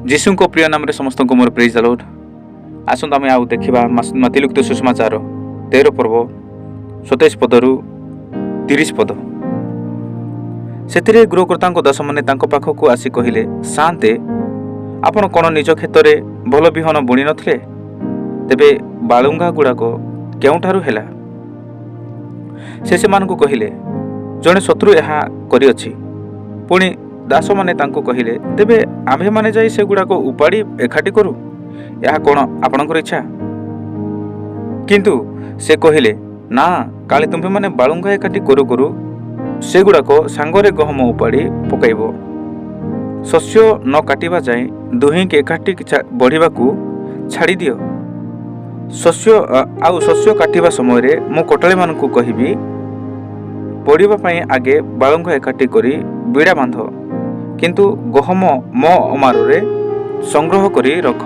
ଯୀଶୁଙ୍କ ପ୍ରିୟ ନାମରେ ସମସ୍ତଙ୍କୁ ମୋର ପ୍ରେଜ୍ ଦ ଲର୍ଡ। ଆସନ୍ତୁ, ଆମେ ଆଉ ଦେଖିବା ମାଥିଉ ଲିଖିତ ସୁସମାଚାର 13 ପର୍ବ, 27 ପଦରୁ 30 ପଦ। ସେଥିରେ ଗୃହକର୍ତ୍ତାଙ୍କ ଦାସମାନେ ତାଙ୍କ ପାଖକୁ ଆସି କହିଲେ, "ସାନ୍ତେ, ଆପଣ କ'ଣ ନିଜ କ୍ଷେତରେ ଭଲ ବିହନ ବୁଣି ନଥିଲେ? ତେବେ ବାଳୁଙ୍ଗା ଗୁଡ଼ାକ କେଉଁଠାରୁ ହେଲା?" ସେ ସେମାନଙ୍କୁ କହିଲେ, "ଜଣେ ଶତ୍ରୁ ଏହା କରିଅଛି।" ପୁଣି ଦାସମାନେ ତାଙ୍କୁ କହିଲେ, "ତେବେ ଆମ୍ଭେମାନେ ଯାଇ ସେଗୁଡ଼ାକ ଉପାଡ଼ି ଏକାଠି କରୁ? ଏହା କ'ଣ ଆପଣଙ୍କର ଇଚ୍ଛା?" କିନ୍ତୁ ସେ କହିଲେ, "ନା, କାଳେ ତୁମ୍ଭେମାନେ ବାଳୁଙ୍ଗା ଏକାଠି କରୁ କରୁ ସେଗୁଡ଼ାକ ସାଙ୍ଗରେ ଗହମ ଉପାଡ଼ି ପକାଇବ। ଶସ୍ୟ ନ କାଟିବା ଯାଏ ଦୁହିଁକି ଏକାଠି ବଢ଼ିବାକୁ ଛାଡ଼ିଦିଅ। ଶସ୍ୟ ଆଉ ଶସ୍ୟ କାଟିବା ସମୟରେ ମୁଁ କଟାଳିମାନଙ୍କୁ କହିବି, ପୋଡ଼ିବା ପାଇଁ ଆଗେ ବାଳୁଙ୍ଗା ଏକାଠି କରି ବିଡ଼ା ବାନ୍ଧ, କିନ୍ତୁ ଗହମ ମୋ ଅମାରରେ ସଂଗ୍ରହ କରି ରଖ।"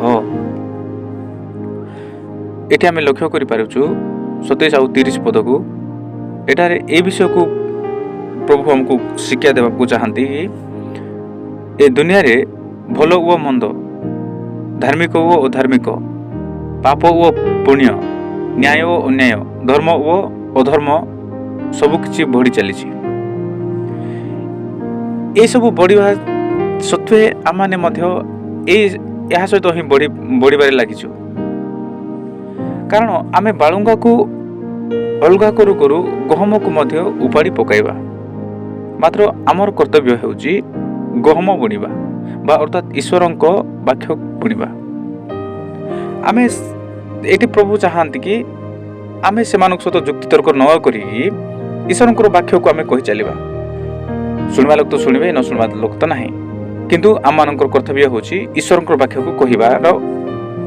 ଏଠି ଆମେ ଲକ୍ଷ୍ୟ କରିପାରୁଛୁ 27 ଆଉ 30 ପଦକୁ। ଏଠାରେ ଏ ବିଷୟକୁ ପ୍ରଭୁ ଆମକୁ ଶିକ୍ଷା ଦେବାକୁ ଚାହାନ୍ତି କି ଏ ଦୁନିଆରେ ଭଲ ଓ ମନ୍ଦ, ଧାର୍ମିକ ଓ ଅଧାର୍ମିକ, ପାପ ଓ ପୁଣ୍ୟ, ନ୍ୟାୟ ଓ ଅନ୍ୟାୟ, ଧର୍ମ ଓ ଅଧର୍ମ ସବୁକିଛି ବଢ଼ି ଚାଲିଛି। ଏସବୁ ବଢ଼ିବା ସତ୍ତ୍ୱେ ଆମମାନେ ମଧ୍ୟ ଏହା ସହିତ ହିଁ ବଢ଼ିବାରେ ଲାଗିଛୁ। କାରଣ ଆମେ ବାଳୁଙ୍ଗାକୁ ଅଲଗା କରୁ କରୁ ଗହମକୁ ମଧ୍ୟ ଉପାଡ଼ି ପକାଇବା। ମାତ୍ର ଆମର କର୍ତ୍ତବ୍ୟ ହେଉଛି ଗହମ ବୁଣିବା ବା ଅର୍ଥାତ୍ ଈଶ୍ୱରଙ୍କ ବାକ୍ୟ ବୁଣିବା। ଆମେ ଏଠି ପ୍ରଭୁ ଚାହାନ୍ତି କି ଆମେ ସେମାନଙ୍କ ସହିତ ଯୁକ୍ତିତର୍କ ନ କରିକି ଈଶ୍ୱରଙ୍କର ବାକ୍ୟକୁ ଆମେ କହି ଚାଲିବା। ଶୁଣିବା ଲୋକ ତ ଶୁଣିବେ, ନ ଶୁଣିବା ଲୋକ ତ ନାହିଁ। କିନ୍ତୁ ଆମମାନଙ୍କର କର୍ତ୍ତବ୍ୟ ହେଉଛି ଈଶ୍ୱରଙ୍କର ବାକ୍ୟକୁ କହିବାର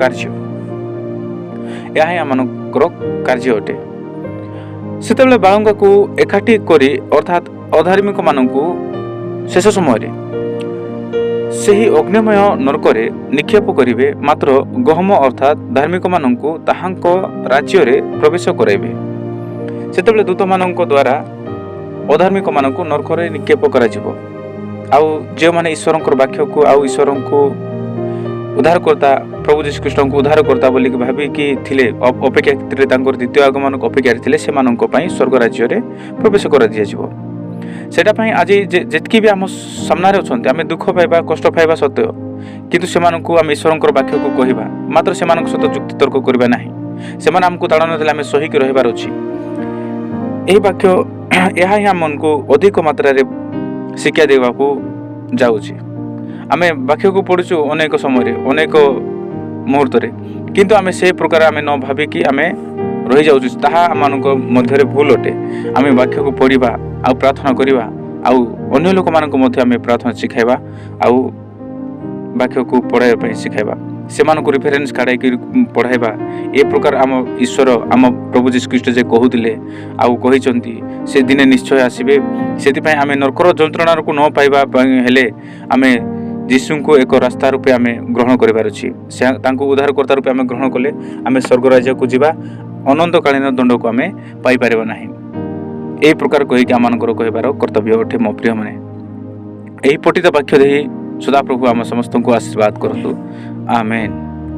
କାର୍ଯ୍ୟ। ଏହା ହିଁ ଆମମାନଙ୍କର କାର୍ଯ୍ୟ ଅଟେ। ସେତେବେଳେ ବାଳୁଙ୍ଗାକୁ ଏକାଠି କରି, ଅର୍ଥାତ୍ ଅଧାର୍ମିକମାନଙ୍କୁ, ଶେଷ ସମୟରେ ସେହି ଅଗ୍ନିମୟ ନର୍କରେ ନିକ୍ଷେପ କରିବେ, ମାତ୍ର ଗହମ, ଅର୍ଥାତ୍ ଧାର୍ମିକମାନଙ୍କୁ, ତାହାଙ୍କ ରାଜ୍ୟରେ ପ୍ରବେଶ କରାଇବେ। ସେତେବେଳେ ଦୂତମାନଙ୍କ ଦ୍ୱାରା ଅଧାର୍ମିକମାନଙ୍କୁ ନର୍କରେ ନିକ୍ଷେପ କରାଯିବ ଆଉ ଯେଉଁମାନେ ଈଶ୍ୱରଙ୍କର ବାକ୍ୟକୁ ଆଉ ଈଶ୍ୱରଙ୍କୁ ଉଦ୍ଧାରକର୍ତ୍ତା, ପ୍ରଭୁ ଯୀଶୁଖ୍ରୀଷ୍ଟଙ୍କୁ ଉଦ୍ଧାରକର୍ତ୍ତା ବୋଲିକି ଭାବିକି ଥିଲେ, ଅପେକ୍ଷା ଥିଲେ, ତାଙ୍କର ଦ୍ୱିତୀୟ ଆଗମନକୁ ଅପେକ୍ଷାରେ ଥିଲେ, ସେମାନଙ୍କ ପାଇଁ ସ୍ୱର୍ଗ ରାଜ୍ୟରେ ପ୍ରବେଶ କରାଦିଆଯିବ। ସେଇଟା ପାଇଁ ଆଜି ଯେତିକି ବି ଆମ ସାମ୍ନାରେ ଅଛନ୍ତି, ଆମେ ଦୁଃଖ ପାଇବା, କଷ୍ଟ ପାଇବା ସତ୍ୟ, କିନ୍ତୁ ସେମାନଙ୍କୁ ଆମେ ଈଶ୍ୱରଙ୍କର ବାକ୍ୟକୁ କହିବା, ମାତ୍ର ସେମାନଙ୍କ ସହିତ ଯୁକ୍ତିତର୍କ କରିବା ନାହିଁ। ସେମାନେ ଆମକୁ ତାଡ଼ନା ଦେଲେ ଆମେ ସହିକି ରହିବାର ଅଛି। ଏହି ବାକ୍ୟ ଏହା ହିଁ ଆମମାନଙ୍କୁ ଅଧିକ ମାତ୍ରାରେ ଶିକ୍ଷା ଦେବାକୁ ଯାଉଛି। ଆମେ ବାକ୍ୟକୁ ପଢ଼ୁଛୁ ଅନେକ ସମୟରେ, ଅନେକ ମୁହୂର୍ତ୍ତରେ, କିନ୍ତୁ ଆମେ ସେ ପ୍ରକାର ଆମେ ନ ଭାବିକି ଆମେ ରହିଯାଉଛୁ। ତାହା ଆମମାନଙ୍କ ମଧ୍ୟରେ ଭୁଲ ଅଟେ। ଆମେ ବାକ୍ୟକୁ ପଢ଼ିବା ଆଉ ପ୍ରାର୍ଥନା କରିବା ଆଉ ଅନ୍ୟ ଲୋକମାନଙ୍କୁ ମଧ୍ୟ ଆମେ ପ୍ରାର୍ଥନା ଶିଖାଇବା ଆଉ ବାକ୍ୟକୁ ପଢ଼ାଇବା ପାଇଁ ଶିଖାଇବା, ସେମାନଙ୍କୁ ରିଫରେନ୍ସ କାଢ଼ାଇକି ପଢ଼ାଇବା। ଏ ପ୍ରକାର ଆମ ଈଶ୍ୱର, ଆମ ପ୍ରଭୁ ଯୀଶୁଖ୍ରୀଷ୍ଟ ଯେ କହୁଥିଲେ ଆଉ କହିଛନ୍ତି, ସେ ଦିନେ ନିଶ୍ଚୟ ଆସିବେ। ସେଥିପାଇଁ ଆମେ ନର୍କର ଯନ୍ତ୍ରଣାକୁ ନ ପାଇବା ପାଇଁ ହେଲେ ଆମେ ଯୀଶୁଙ୍କୁ ଏକ ରାସ୍ତା ରୂପେ ଆମେ ଗ୍ରହଣ କରିବାର ଅଛି। ସେ ତାଙ୍କୁ ଉଦ୍ଧାରକର୍ତ୍ତା ରୂପେ ଆମେ ଗ୍ରହଣ କଲେ ଆମେ ସ୍ୱର୍ଗ ରାଜ୍ୟକୁ ଯିବା, ଅନନ୍ତକାଳୀନ ଦଣ୍ଡକୁ ଆମେ ପାଇପାରିବା ନାହିଁ। ଏହି ପ୍ରକାର କହିକି ଆମମାନଙ୍କର କହିବାର କର୍ତ୍ତବ୍ୟ ଅଟେ। ମୋ ପ୍ରିୟମାନେ, ଏହି ପଠିତ ବାକ୍ୟ ଦେଇ ସଦାପ୍ରଭୁ ଆମ ସମସ୍ତଙ୍କୁ ଆଶୀର୍ବାଦ କରନ୍ତୁ। ଆମେନ୍।